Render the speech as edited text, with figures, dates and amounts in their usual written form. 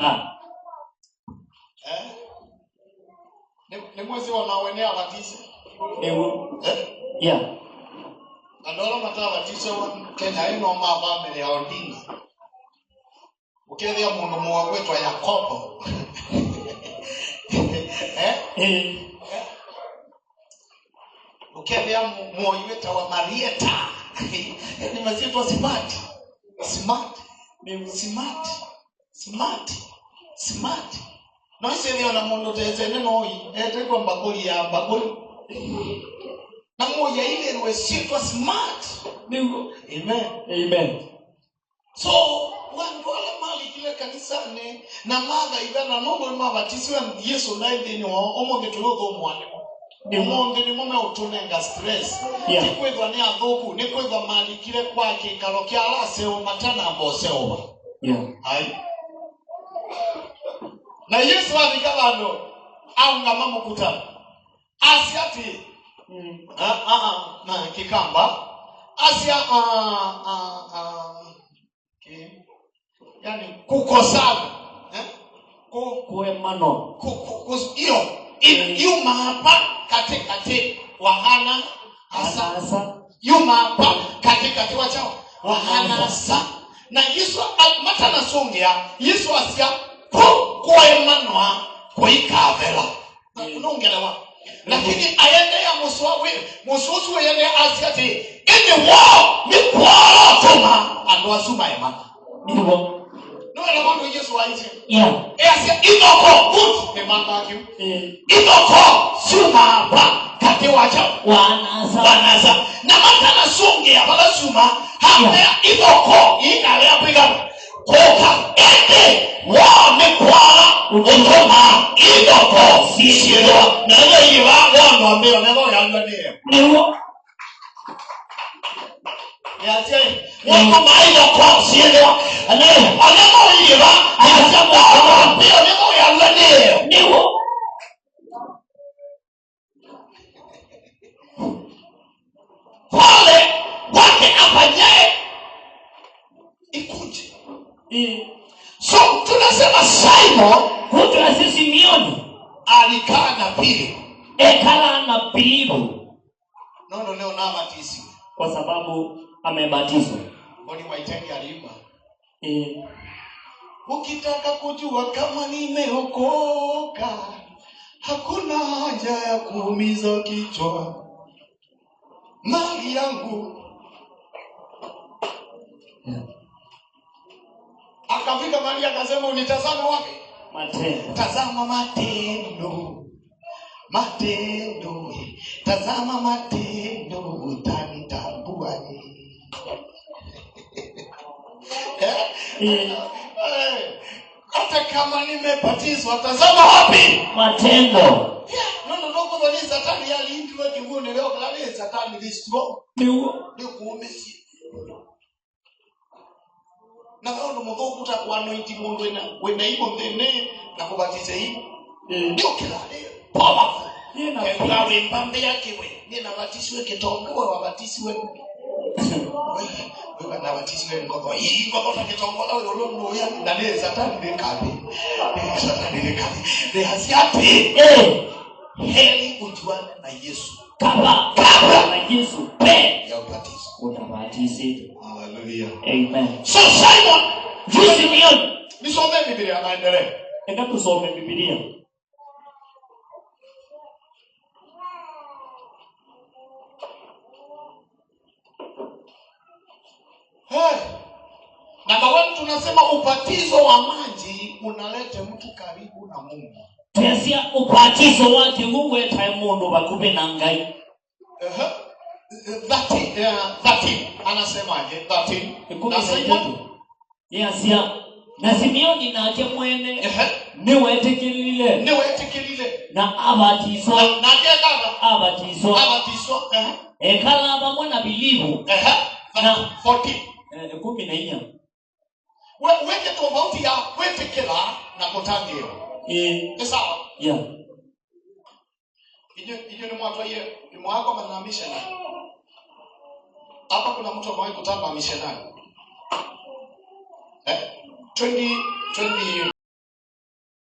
Eh? Ni mwezi wanaoenea batise. Nĩguo. Eh? Yeah. Andũ arĩa matabatise wa Kenya ĩno ma family ya Odinga. Ukethia mundu mwagwitwa Yakobo. Eh? Eh. Ukethia moi wĩtagwa Marieta. Ni mazitwa smart. Smart. Nĩguo. Smart. Smart. Smart. No icithio na mundu tecene noi etĩtwo mbakũri ya mbakũri. Na moi ailĩrwe ciĩtwa smart. Nĩguo. Amen. Amen. So wandu ala malikile kanisani na mathaithana nundu nimabatisiwe Yesu nae thĩinĩ wao ũmũthĩ tũrĩ nĩmo. Nĩguo. Ũmũthĩ nĩmo meũtũnenga stress. Yeah. Ti kwĩthwa nĩ athũku, nĩ kwĩthwa malikile kwa kĩikaro kĩa ala matanamba ũceũva. Yeah. Ai. Na Yesu avika vandu aungama mukutano asia ati ah, ah, ah, na kikamba asia ah, ah, ah, ki, yani kukosana, eh? Ku, Kuemanwa. ku, ku, ku, iyo yuma hapa katikati wa hana asa. Anasa. Yuma hapa katikati wa chao wa hana asa. Na Yesu matanasongea Yesu asia ku kuemanwa kuikavela unongelewa, lakini aende ya muswa we mususu yende asia ati indi wo ni kwala tuma andu asuma ema. Nĩguo. No ela mundu Yesu aiche. Yeah. Easia idoko good ni mama kiu. Eh. Idoko suma hapa kati wacha Wanasa. Wanasa na matana songea bala suma hamea idoko ikalea piga koka ende wa ni kwala utuma idoko sishirwa na ile iwa wando ambeo nebo ya ndio. Nĩguo. Yaje utuma idoko sishirwa ane anemo iwa acha wando ambeo nebo ya ndio. Nĩguo. Pale wake afanyaye ikuje. Eh. So tunasema Simon Kutu si Simeoni alikaa na Filipo. ekala na Filipo. Nono leo na batisi. Kwa sababu amebatizwa. Mboni Waitengi aliimba. Eh. Ukitaka kujua kama nimeokoka, hakuna haja ya kuumiza kichwa. Mali yangu. Yeah. Akafika mahali akasema unitazame wapi? Matendo. Tazama matendo. Matendo. Tazama matendo utanitambua. Eh? Eh. Hata kama nimebatizwa tazama wapi? Matendo. Yeah. No no no kwa ni satani aliingiwa kivune leo kwa ni satani ni strong. Nĩguo. Ni kuumisi. Na wewe ndo muthuku ta kwa anointing mundu ina wena ibo nthini na kubatise ibo. Eh. Ndio kila leo. Powerful. Yena Kila wimba yake we. Ni na batisiwe kitongo we wabatisiwe. Wewe na batisiwe ngogo. Hii ngogo ta kitongo la wewe lo ya na ni satani ni kabi. Ni satani ni kabi. Ni hasiati. Eh. Heri ujuane na Yesu. Kaba. Kabla Na Yesu pe. ya ubatizo. Utabatizwa. Hallelujah. Amen. So Simon, Simeon. nisome Biblia naendelee. Eka tusome Biblia. Hey. Namba 1 tunasema ubatizo wa maji unaleta mtu karibu na Mungu. Tesia ubatizo wake uwetae mundu bakubi na Ngai. 13 anasemaje? 13. Na Simon Yasia na Simeoni nake mwene niwetikilile. Niwetikilile. Na abatizwa. Na kekala. Abatizwa. Abatizwa. Ekala pamwe na Filipo. Na 14. 14. Weke tofauti ya kwetikila na kutangiwa. Ni sawa? Yeah. Inyo ni mwatu ye, ni mwako na missionary. Hapa kuna mtu amewahi kutana na missionary. 20